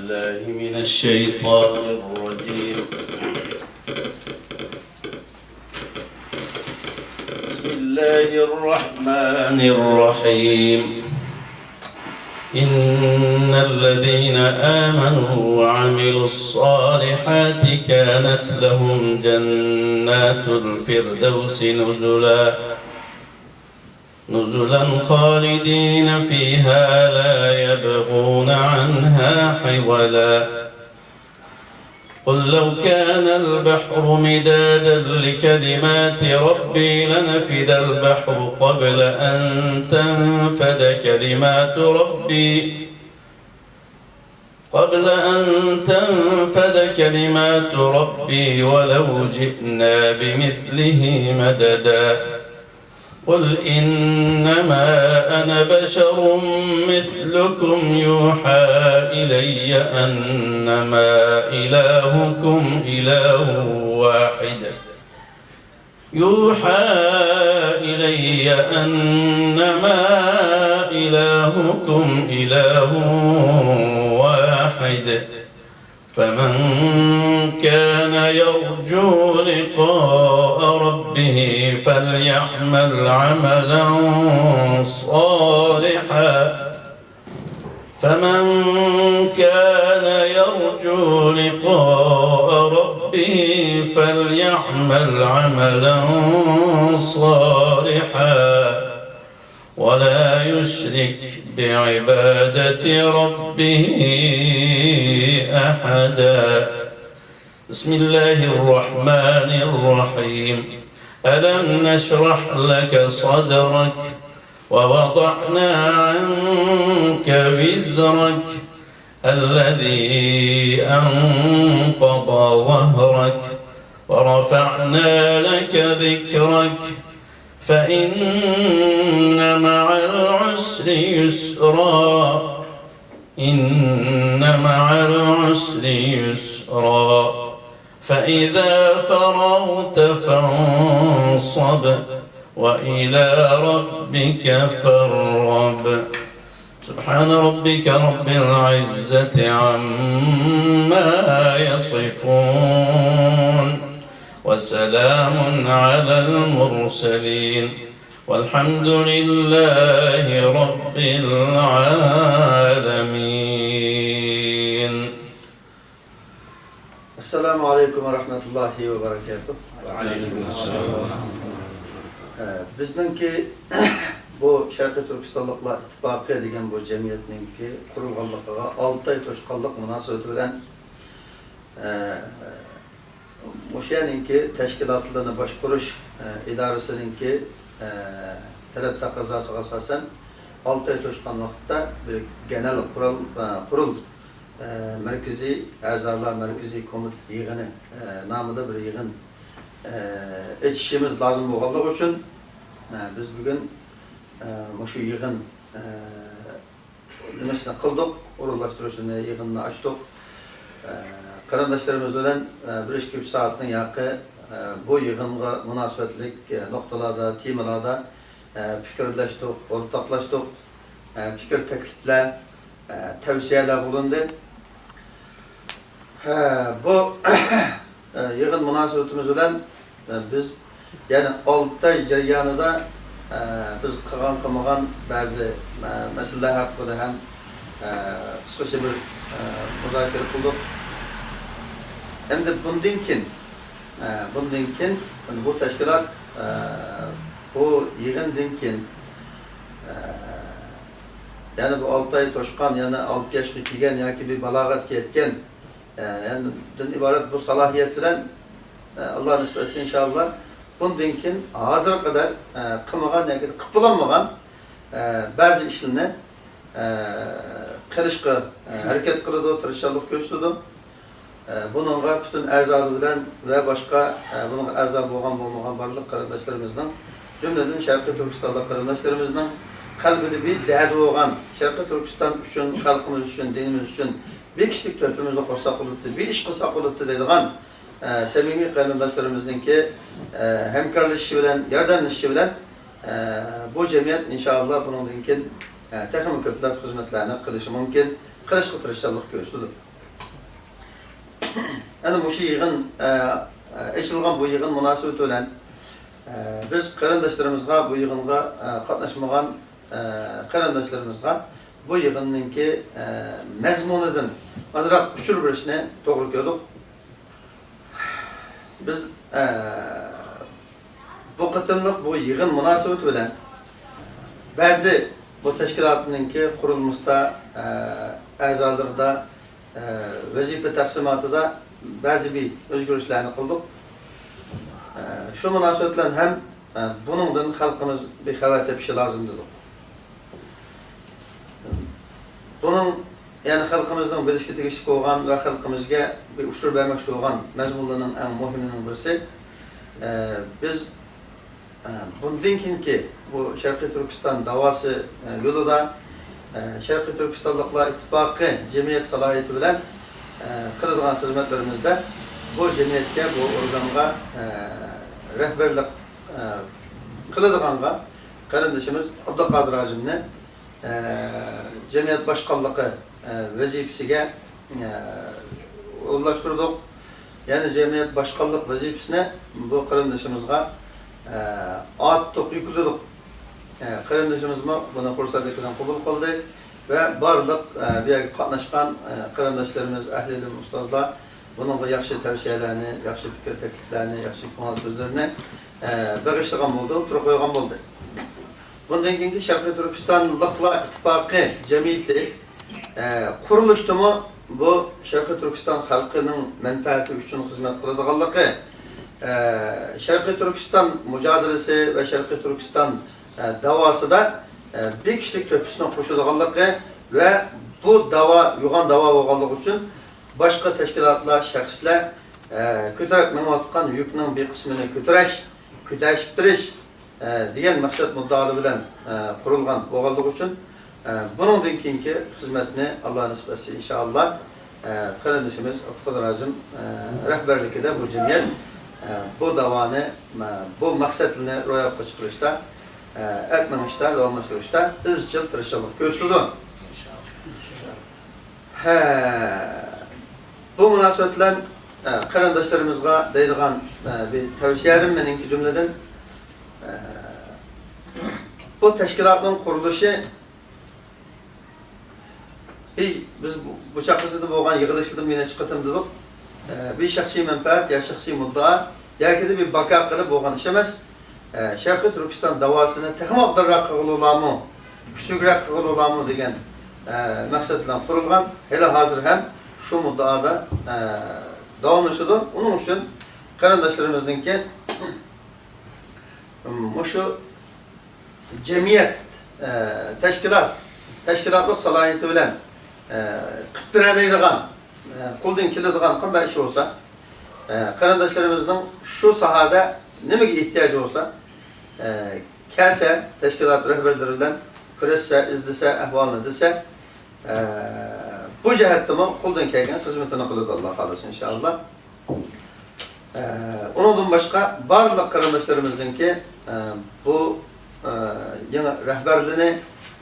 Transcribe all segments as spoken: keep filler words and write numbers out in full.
بالله من الشيطان الرجيم. بسم الله الرحمن الرحيم. إن الذين آمنوا وعملوا الصالحات كانت لهم جنات الفردوس نزلا، نزلا خالدين فيها لا يبغون عنها حولا. قل لو كان البحر مدادا لكلمات ربي لنفد البحر قبل أن تنفد كلمات ربي، قبل أن تنفد كلمات ربي ولو جئنا بمثله مددا. قل إنما أنا بشر مثلكم يوحى إلي أنما إلهكم إله واحد، يوحى إلي أنما إلهكم إله واحد، فمن كان يرجو لقاء ربه فليعمل عملا صالحا، فمن كان يرجو لقاء ربه فليعمل عملا صالحا ولا يشرك بعبادة ربه أحدا. بسم الله الرحمن الرحيم. ألم نشرح لك صدرك ووضعنا عنك وزرك الذي أنقض ظهرك ورفعنا لك ذكرك فإن مع العسر يسرا، إن مع العسر يسرا، فإذا فرغت فانصب وإلى ربك فارغب. سبحان ربك رب العزة عما يصفون وسلام على المرسلين والحمد لله رب العالمين. ئەسسالامۇ ئەلەيكۇم ۋە رەھمەتۇللاھى ۋە بەرەكاتۇھ. ۋەئەلەيكۇمۇسسالام. ئە، بىزنىڭكى بۇ شەرقىي تۈركىستانلىقلار ئىتتىپاقى دېگەن بۇ جەمئىيەتنىڭكى قۇرۇلغانلىقىغا ئالتە ئاي توشقانلىق مۇناسىۋىتى بىلەن، ئە، مۇشۇ يەرنىڭكى تەشكىلاتلىرىنى باشقۇرۇش، ئە، ئىدارىسىنىڭكى، ئە، تەلەپ تەقەززاسىغا ئاساسەن، ئالتە ئاي توشقان ۋاقىتتا بىر گېنېرال قورال، ئە، قۇرۇل، ئە، مەركىزىي ئەزالار مەركىزىي كومىتېت يىغىنى، ئە، نامىدا بىر يىغىن، ئە، ئېچىشىمىز لازىم بولغانلىقى ئۈچۈن، ئە، بىز بۈگۈن، ئە، مۇشۇ يىغىن، ئە، نېمىسىنى قىلدۇق، ئورۇنلاشتۇرۇشىنى، يىغىننى ئاچتۇق. ئە، قېرىنداشلىرىمىز بىلەن، ئە، بىر ئىككى ئۈچ سائەتنىڭ ياقى، ئە، بۇ يىغىنغا مۇناسىۋەتلىك، ئە، نۇقتىلاردا، تېمىلاردا، ئە، پىكىرلەشتۇق، ئورتاقلاشتۇق. ئە، پىكىر، تەكلىپلەر، ئە، تەۋسىيەلەر بولۇندى. ھە، بۇ، ئە، يىغىن مۇناسىۋىتىمىز بىلەن، ئە، بىز يەنە ئالتە ئاي جەريانىدا، ئە، بىز قىلغان، قىلمىغان بەزى، ئە، مەسىلىلەر ھەققىدە ھەم، ئە، قىسقىچە بىر، ئە، مۇزاكىرە قىلدۇق. ئەمدى بۇندىن كېيىن، ئە، بۇندىن كېيىن بۇ تەشكىلات، ئە، بۇ يىغىندىن كېيىن، ئە، يەنى بۇ ئالتە ئاي توشقان، يەنى ئالتە ياشقا كىرگەن ياكى بىر بالاغەتكە يەتكەن، ئە، يەنى دىن ئىبارەت بۇ سالاھىيەت بىلەن، ئە، ئاللا نېسىپ ئەتسە، ئىنشائاللا، بۇندىن كېيىن ھازىرغا قەدەر، ئە، قىلمىغان ياكى قىلىپ بولالمىغان، ئە، بەزى ئىشلىرىنى، ئە، قىلىشقا، ئە، ھەرىكەت قىلىدۇ، تىرىشچانلىق كۆرسىتىدۇ. ئە، بۇنىڭغا پۈتۈن ئەزالىرى بىلەن ۋە باشقا، ئە، بۇنىڭغا ئەزا بولغان، بولمىغان بارلىق قېرىنداشلىرىمىزنىڭ، جۈملىدىن شەرقىي تۈركىستانلىق قېرىنداشلىرىمىزنىڭ قەلبىدە بىر دەردى بولغان، شەرقىي تۈركىستان ئۈچۈن، خەلقىمىز ئۈچۈن، دىنىمىز ئۈچۈن بىر كىشىلىك تۆھپىمىزنى قوشساق بولاتتى، بىر ئىش قىلساق بولاتتى دەيدىغان، ئە، سەمىمىي قېرىنداشلىرىمىزنىڭكى، ئە، ھەمكارلىشىشى بىلەن، ياردەملىشىشى بىلەن، ئە، بۇ جەمئىيەت ئىنشائاللا بۇنىڭدىن كېيىن، ئە، تېخىمۇ كۆپلەپ خىزمەتلەرنى قىلىشى مۇمكىن، قىلىشقا تىرىشچانلىق كۆرسىتىدۇ. يەنە مۇشۇ يىغىن، ئە، ئە، ئېچىلغان بۇ يىغىن مۇناسىۋىتى بىلەن، ئە، بىز قېرىنداشلىرىمىزغا، بۇ يىغىنغا، ئە، قاتناشمىغان، ئە، قېرىنداشلىرىمىزغا بۇ يىغىننىڭكى، ئە، مەزمۇنىدىن ئازراق ئۇچۇر بېرىشنى توغرا كۆردۇق. بىز، ئە، بۇ قېتىملىق بۇ يىغىن مۇناسىۋىتى بىلەن بەزى بۇ تەشكىلاتنىڭكى قۇرۇلمىسىدا، ئە، ئەزالىرىدا، ئە، ۋەزىپە تەقسىماتىدا بەزى بىر ئۆزگىرىشلەرنى قىلدۇق. ئە، شۇ مۇناسىۋەت بىلەن ھەم، ئە، بۇنىڭدىن خەلقىمىز بىر خەۋەر تېپىشى لازىم دېدۇق. بۇنىڭ، يەنى خەلقىمىزنىڭ بىلىشكە تېگىشلىك بولغان ۋە خەلقىمىزگە بىر ئۇچۇر بەرمەكچى بولغان مەزمۇنلارنىڭ ئەڭ مۇھىمىنىڭ بىرسى، ئە، بىز، ئە، بۇندىن كېيىنكى بۇ شەرقىي تۈركىستان داۋاسى، ئە، يولىدا، ئە، شەرقىي تۈركىستانلىقلار ئىتتىپاقى جەمئىيەت سالاھىيىتى بىلەن، ئە، قىلىدىغان خىزمەتلىرىمىزدە بۇ جەمئىيەتكە، بۇ ئورگانغا، ئە، رەھبەرلىك، ئە، قىلىدىغانغا قېرىندىشىمىز ئابدۇقادىر ھاجىمنى، ئە، جەمئىيەت باشقانلىقى، ئە، ۋەزىپىسىگە، ئە، ئورۇنلاشتۇردۇق. يەنى جەمئىيەت باشقانلىق ۋەزىپىسىنى بۇ قېرىندىشىمىزغا، ئە، ئارتتۇق، يۈكلىدۇق. ئە، قېرىندىشىمىزمۇ بۇنى خۇرسەنلىك بىلەن قوبۇل قىلدى ۋە بارلىق، ئە، بۇ يەرگە قاتناشقان، ئە، قېرىنداشلىرىمىز، ئەھلى ئىلىم، ئۇستازلار بۇنىڭغا ياخشى تەۋسىيەلەرنى، ياخشى پىكىر تەكلىپلەرنى، ياخشى كۆڭۈل سۆزلىرىنى، ئە، بېغىشلىغان بولدى، ئوتتۇرىغا قويغان بولدى. بۇندىن كېيىنكى شەرقىي تۈركىستانلىقلار ئىتتىپاقى جەمئىيىتى، ئە، قۇرۇلۇشتىمۇ بۇ شەرقىي تۈركىستان خەلقىنىڭ مەنپەئەتى ئۈچۈن خىزمەت قىلىدىغانلىقى، ئە، شەرقىي تۈركىستان مۇجادىلىسى ۋە شەرقىي تۈركىستان، ئە، داۋاسىدا، ئە، بىر كىشىلىك تۆھپىسىنى قوشىدىغانلىقى ۋە بۇ داۋا يوغان داۋا بولغانلىقى ئۈچۈن باشقا تەشكىلاتلار، شەخسلەر، ئە، كۆتۈرۈپ مېڭىۋاتقان يۈكنىڭ بىر قىسمىنى كۆتۈرۈش، كۆتەرۈشۈپ بېرىش، ئە، دېگەن مەقسەت مۇددىئالار بىلەن، ئە، قۇرۇلغان بولغانلىقى ئۈچۈن، ئە، بۇنىڭدىن كېيىنكى خىزمەتنى ئاللا نېسىپ ئەتسە، ئىنشائاللا، ئە، قېرىندىشىمىز ئابدۇقادىر ھاجىم، ئە، رەھبەرلىكىدە بۇ جەمئىيەت، ئە، بۇ داۋانى، ئە، بۇ مەقسەتنى روياپقا چىقىرىشتا، ئە، ئەپ مېڭىشتا، داۋاملاشتۇرۇشتا ئىزچىل تىرىشچانلىق كۆرسىتىدۇ. ھە، بۇ مۇناسىۋەت بىلەن، ئە، قېرىنداشلىرىمىزغا دەيدىغان، ئە، بىر تەۋسىيەلىرىم مېنىڭكى جۈملىدىن، ئە، بۇ تەشكىلاتنىڭ قۇرۇلۇشى، بىز بۇ، بۇ چاغقىچىدە بولغان يىغىلىشلىرىدىن بىر نەچچە قېتىم دېدۇق. ئە، بىر شەخسىي مەنپەئەت يا شەخسىي مۇددىئا ياكى بىر باكا قىلىپ بولغان ئىش ئەمەس. ئە، شەرقىي تۈركىستان داۋاسىنى تېخىمۇ ئوبدانراق قىلغىلىلارمۇ، كۈچلۈكرەك قىلغىلىلارمۇ دېگەن، ئە، مەقسەت بىلەن قۇرۇلغان. ھېلى ھازىر ھەم شۇ مۇددىئادا، ئە، داۋاملىشىدۇ. ئۇنىڭ ئۈچۈن قېرىنداشلىرىمىزنىڭكى مۇشۇ جەمئىيەت، ئە، تەشكىلات، تەشكىلاتلىق سالاھىيىتى بىلەن، ئە، قىلىپ بېرەلەيدىغان، ئە، قولدىن كېلىدىغان قانداق ئىش بولسا، ئە، قېرىنداشلىرىمىزنىڭ شۇ ساھەدە نېمىگە ئېھتىياجى بولسا، ئە، كەلسە، تەشكىلات رەھبەرلىرى بىلەن كۆرۈشسە، ئىزدىسە، ئەھۋالنى دېسە، ئە، بۇ جەھەتتىمۇ قولدىن كەلگەن خىزمىتىنى قىلىدۇ، ئاللا خالىسا، ئىنشائاللا. ئە، ئۇنىڭدىن باشقا بارلىق قېرىنداشلىرىمىزنىڭكى، ئە، بۇ، ئە، يېڭى رەھبەرلىرىنى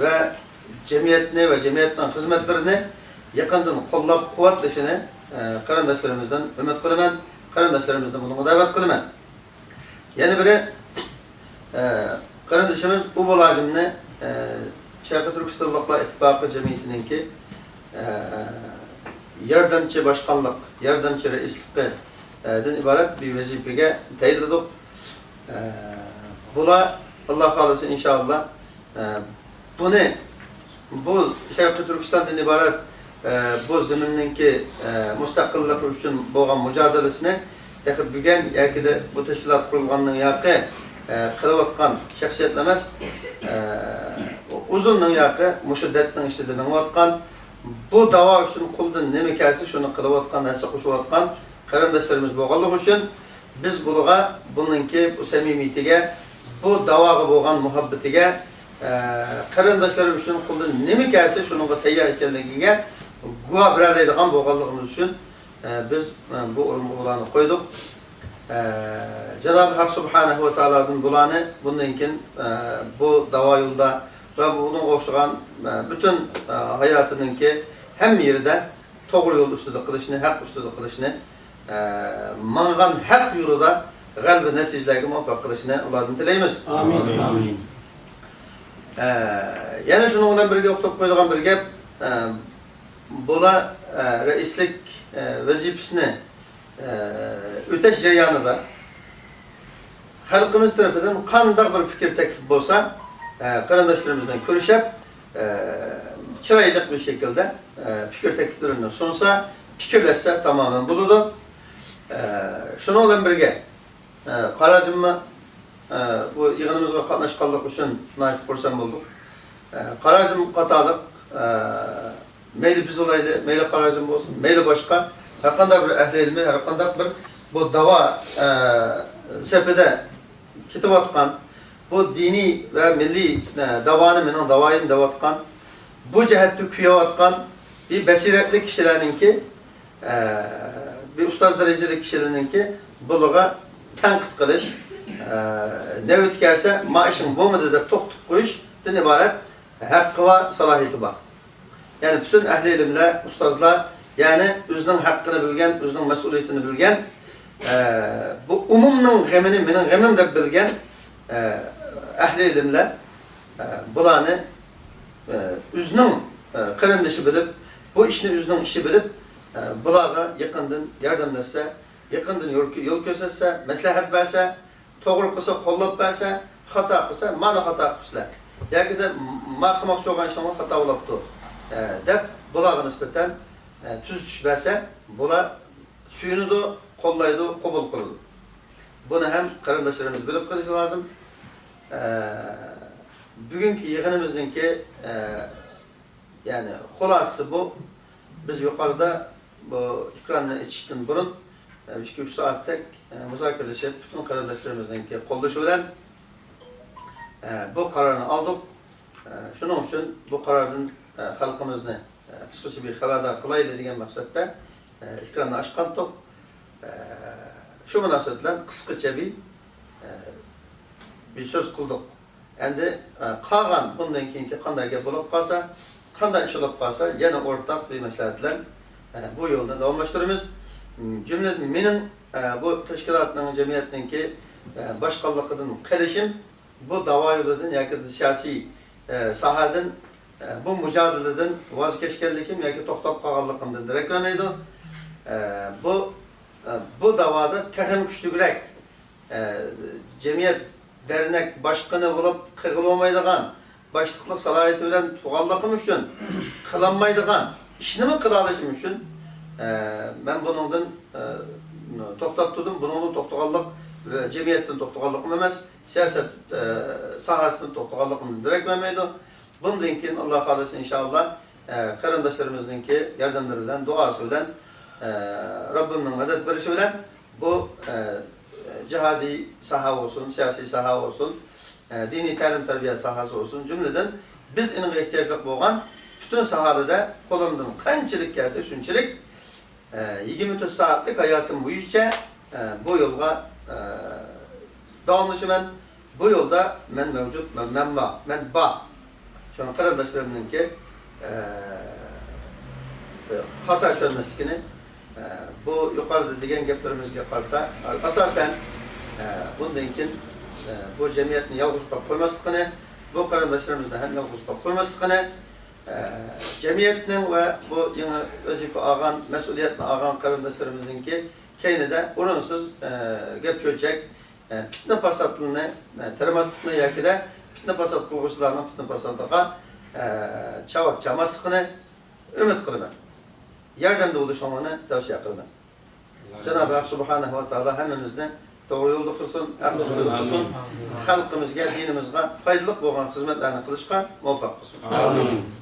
ۋە جەمئىيەتنى ۋە جەمئىيەتنىڭ خىزمەتلىرىنى يېقىندىن قوللاپ قۇۋۋەتلىشىنى، ئە، قېرىنداشلىرىمىزدىن ئۈمىد قىلىمەن، قېرىنداشلىرىمىزنى بۇنىڭغا دەۋەت قىلىمەن. يەنە بىرى، ئە، قېرىندىشىمىز ئۇ بولۇجىمنى، ئە، شەرقىي تۈركىستانلىقلار ئىتتىپاقى جەمئىيىتىنىڭكى، ئە، ياردەمچى باشقانلىق، ياردەمچى رەئىسلىقى، ئە، دىن ئىبارەت بىر ۋەزىپىگە تەيىنلىدۇق. ئە، بۇلار، ئاللا خالىسا، ئىنشائاللا، ئە، بۇنى، بۇ شەرقىي تۈركىستاندىن ئىبارەت، ئە، بۇ زېمىننىڭكى، ئە، مۇستەقىللىقى ئۈچۈن بولغان مۇجادىلىسىنى تېخى بۈگۈن ياكى بۇ تەشكىلات قۇرۇلغاندىن ياقى، ئە، قىلىۋاتقان شەخسىيەتلەر ئەمەس. ئە، ئۇزۇندىن ياقى مۇشۇ دەردنىڭ ئىچىدە مېڭىۋاتقان، بۇ داۋا ئۈچۈن قولىدىن نېمە كەلسە شۇنى قىلىۋاتقان، ھەسسە قوشۇۋاتقان قېرىنداشلىرىمىز بولغانلىقى ئۈچۈن، بىز بۇلارغا بۇنىڭكى بۇ سەمىمىيىتىگە، بۇ داۋاغا بولغان مۇھەببىتىگە، ئە، قېرىنداشلىرى ئۈچۈن قولىدىن نېمە كەلسە شۇنىڭغا تەييار ئىكەنلىكىگە گۇۋاھ بېرەلەيدىغان بولغانلىقىمىز ئۈچۈن، ئە، بىز، ئە، بۇ ئورۇنغا بۇلارنى قويدۇق. ئە، جانابى ھەق سۇبھانەھۇ ۋە تائالادىن بۇلارنى بۇندىن كېيىن، ئە، بۇ داۋا يولىدا ۋە بۇنىڭغا ئوخشىغان، ئە، پۈتۈن، ئە، ھاياتىنىڭكى ھەممە يېرىدە توغرا يول ئۈستىدە قىلىشنى، ھەق ئۈستىدە قىلىشنى، ئە، ماڭغان ھەق يولىدا غەلىبە نەتىجىلەرگە مۇۋەپپەق قىلىشىنى ئاللادىن تىلەيمىز. ئامىن. ئامىن. ئە، يەنە شۇنىڭ بىلەن بىرگە توختىلىپ قويىدىغان بىر گەپ، ئە، بۇلار، ئە، رەئىسلىك، ئە، ۋەزىپىسىنى، ئە، ئۆتەش جەريانىدا خەلقىمىز تەرىپىدىن قانداق بىر پىكىر تەكلىپ بولسا، ئە، قېرىنداشلىرىمىز بىلەن كۆرۈشۈپ، ئە، چىرايلىق بىر شەكىلدە، ئە، پىكىر تەكلىپلىرىنى سۇنسا، پىكىرلەشسە تامامەن بولىدۇ. ئە، شۇنىڭ بىلەن بىرگە، ئە، قارا جىمما، ئە، بۇ يىغىنىمىزغا قاتناشقانلىقى ئۈچۈن ناھايىتى خۇرسەن بولدۇق. ئە، قارا جىمما قاتارلىق، ئە، مەيلى بىز بولايلى، مەيلى قارا جىمما بولسۇن، مەيلى باشقا ھەرقانداق بىر ئەھلى ئىلمى، ھەرقانداق بىر بۇ داۋا، ئە، سېپىدە كېتىۋاتقان، بۇ دىنىي ۋە مىللىي، ئە، داۋانى مېنىڭ داۋايىم دەۋاتقان، بۇ جەھەتتە كۆيۈۋاتقان بىر بەسىرەتلىك كىشىلەرنىڭكى، ئە، بىر ئۇستاز دەرىجىلىك كىشىلەرنىڭكى بۇلىغا تەنقىد قىلىش، ئە، نۆۋىتى كەلسە، ما ئىشىڭ بولمىدى دەپ توختىتىپ قويۇشتىن ئىبارەت ھەققى بار، سالاھىيىتى بار. يەنى پۈتۈن ئەھلى ئىلىملەر، ئۇستازلار، يەنى ئۆزىنىڭ ھەققىنى بىلگەن، ئۆزىنىڭ مەسئۇلىيىتىنى بىلگەن، ئە، بۇ ئومۇمنىڭ غېمىنى مېنىڭ غېمىم دەپ بىلگەن، ئە، ئەھلى ئىلىملەر، ئە، بۇلارنى، ئە، ئۆزىنىڭ، ئە، قېرىندىشى بىلىپ، بۇ ئىشنى ئۆزىنىڭ ئىشى بىلىپ، ئە، بۇلارغا يېقىندىن ياردەملەشسە، يېقىندىن يول، يول كۆرسەتسە، مەسلىھەت بەرسە، توغرا قىلسا قوللاپ بەرسە، خاتا قىلسا، مانا خاتا قىپسىلەر. ياكىدا ما قىلماقچى بولغان ئىشىڭلار خاتا بولۇپتۇ، ئە، دەپ بۇلارغا نىسبەتەن، ئە، تۈزىتىش بەرسە، بۇلار سۆيۈنىدۇ، قوللايدۇ، قوبۇل قىلىدۇ. بۇنى ھەم قېرىنداشلىرىمىز بىلىپ قېلىشى لازىم. ئە، بۈگۈنكى يىغىنىمىزنىڭكى، ئە، يەنى خۇلاسىسى بۇ. بىز يۇقىرىدا بۇ ئېكراننى ئېچىشتىن بۇرۇن، ئىككى-ئۈچ سائەتتەك مۇزاكىرىلىشىپ، پۈتۈن قېرىنداشلىرىمىزنىڭكى قوللىشى بىلەن بۇ قارارنى ئالدۇق. شۇنىڭ ئۈچۈن بۇ قاراردىن خەلقىمىزنى قىسقىچە بىر خەۋەردار قىلايلى دېگەن مەقسەتتە ئېكراننى ئاچقانتۇق. شۇ مۇناسىۋەت بىلەن قىسقىچە بىر، بىر سۆز قىلدۇق. ئەمدى، ئە، قالغان بۇندىن كېيىنكى قانداق گەپ بولۇپ قالسا، قانداق ئىش بولۇپ قالسا، يەنە ئورتاق بىر مەسلىھەت بىلەن، ئە، بۇ يولنى داۋاملاشتۇرىمىز. م، جۈملىدىن مېنىڭ، ئە، بۇ تەشكىلاتنىڭ، جەمئىيەتنىڭكى، ئە، باشقانلىقىدىن قېلىشىم بۇ داۋا يولىدىن ياكى سىياسىي، ئە، ساھەدىن، ئە، بۇ مۇجادىلىدىن ۋاز كەچكەنلىكىم ياكى توختاپ قالغانلىقىمدىن دېرەك بەرمەيدۇ. ئە، بۇ، ئە، بۇ داۋادا تېخىمۇ كۈچلۈكرەك ئە، جەمئىيەت، دەرنەك باشقىنى بولۇپ قىلغىلى بولمايدىغان، باشلىقلىق سالاھىيىتى بىلەن تۇرغانلىقىم ئۈچۈن قىلالمايدىغان ئىشنىمۇ قىلالىشىم ئۈچۈن، ئە، مەن بۇنىڭدىن، ئە، توختاپ تۇردۇم. بۇنىڭدىن توختىغانلىق، ئە، جەمئىيەتتىن توختىغانلىقىم ئەمەس، سىياسەت، ئە، ساھەسىدىن توختىغانلىقىمدىن دېرەك بەرمەيدۇ. بۇندىن كېيىن، ئاللا خالىسا، ئىنشائاللا، ئە، قېرىنداشلىرىمىزنىڭكى ياردەملىرى بىلەن، دۇئاسى بىلەن، ئە، رەببىمنىڭ مەدەت بېرىشى بىلەن، بۇ، ئە، جىھادىي ساھە بولسۇن، سىياسىي ساھە بولسۇن، ئە، دىنىي تەلىم-تەربىيە ساھەسى بولسۇن، جۈملىدىن بىز ئېنىڭغا ئېھتىياجلىق بولغان پۈتۈن ساھەلەردە قولۇمدىن قانچىلىك كەلسە شۇنچىلىك، ئە، يىگىرمە تۆت سائەتلىك ھاياتىم بويىچە، ئە، بۇ يولغا، ئە، داۋاملىشىمەن. بۇ يولدا مەن مەۋجۇت، مەن، مەن بار، مەن بار. شۇڭا قېرىنداشلىرىمنىڭكى، ئە، خاتا چۈشەنمەسلىكىنى، ئە، بۇ يۇقىرىدا دېگەن گەپلىرىمىزگە قارىتا، ئاساسەن، ئە، بۇندىن كېيىن، ئە، بۇ جەمئىيەتنى يالغۇز قويۇپ قويماسلىقىنى، بۇ قېرىنداشلىرىمىزنى ھەم يالغۇز قويۇپ قويماسلىقىنى، ئە، جەمئىيەتنىڭ ۋە بۇ يېڭى ۋەزىپە ئالغان، مەسئۇلىيەتنى ئالغان قېرىنداشلىرىمىزنىڭكى كەينىدە ئورۇنسىز، ئە، گەپ چۆچەك، ئە، پىتنە پاساتلارنى، ئە، تېرىماسلىقنى ياكىدە پىتنە پاسات قىلغۇچىلارنىڭ پىتنە پاساتىغا، ئە، چاۋاك چالماسلىقىنى ئۈمىد قىلىمەن. ياردەمدە بولۇشۇڭلارنى تەۋسىيە قىلىمەن. جانابى ھەق سۇبھانەھۇ ۋە تائالا ھەممىمىزنى توغرا يولدا قىلسۇن، ھەق ئۈستىدە قىلسۇن. خەلقىمىزگە، دىنىمىزغا پايدىلىق بولغان خىزمەتلەرنى قىلىشقا مۇۋەپپەق قىلسۇن. ئامىن.